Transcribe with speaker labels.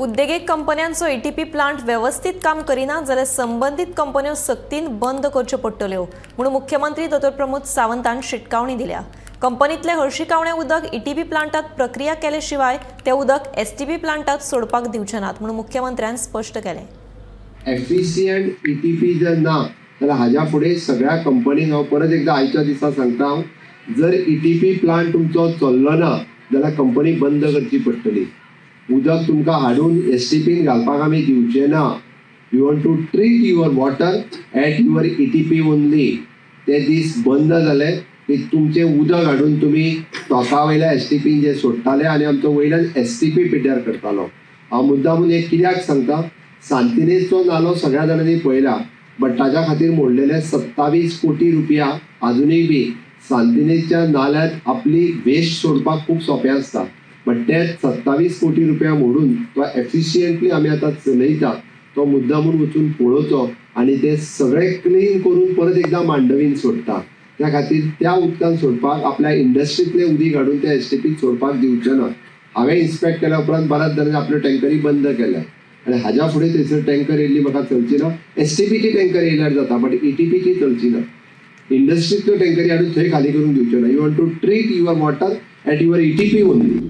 Speaker 1: उद्देगीक कंपन्यांचो ETP plant वेवस्थीत काम करिना जाल्यार संबंदीत कंपन्यो सक्तीन बंद करच्यो पडटल्यो म्हणून मुख्यमंत्री डॉ प्रमोद सावंतान शिटकावणी दिल्या। कंपनीतले हळशिकावणे उदक ईटीपी प्लांटात प्रक्रिया केले शिवाय ते उदक एसटीपी प्लांटात सोडपाक दिवचे नात म्हणून मुख्यमंत्र्यान स्पष्ट केलें।
Speaker 2: एफिशियंट ईटीपी जर ना जाल्यार हाज्या फुडें सगळ्या कंपनींक हांव परत एकदा आयच्या दिसा सांगता, हांव जर ईटीपी प्लांट तुमचो चल्लो ना जाल्यार कंपनी बंद करची पडटली। उदक तुमकां हाडून एसटीपीन घालपाक आमी दिवचे ना। You want to treat your water at your ETP only. ते दीस बंद जाले की तुमचें उदक हाडून तुमी टोका वयल्या एसटीपीन जे सोडटाले आनी आमचो वयल्यान एसटीपी पिड्ड्यार करतालो। हांव मुद्दामून एक कित्याक सांगता, सांतिनेजचो नालो सगळ्या जाणांनी पळयला, बट ताज्या खातीर मोडलेले 27 कोटी रुपया आजुनूय बी सांतिनेजच्या नाल्यात आपली वेस्ट सोडपाक खूब सोंपें आसता, बट ते 27 कोटी रुपया मोडून तो एफिशियंटली आमी आतां चलयता, तो मुद्दामून वचून पळोवचो आनी ते सगळे क्लीन करून परत एकदां मांडवीन सोडटा। त्या खातीर त्या उदकान सोडपाक आपल्या इंडस्ट्रींतलें उदीक हाडून त्या एसटीपीन सोडपाक दिवचें ना। हांवें इन्स्पेक्ट केल्या उपरांत बऱ्याच जाणांनी आपल्यो टँकरी बंद केल्या आनी हाज्या फुडें थंयसर टँकर येयल्ली म्हाका चलची ना। एसटीपीची टँकर येयल्यार जाता, बट ईटीपीची चलची ना। इंडस्ट्रींतल्यो टँकरी हाडून थंय खाली करूंक दिवच्यो ना। You want to treat your water at your ETP only.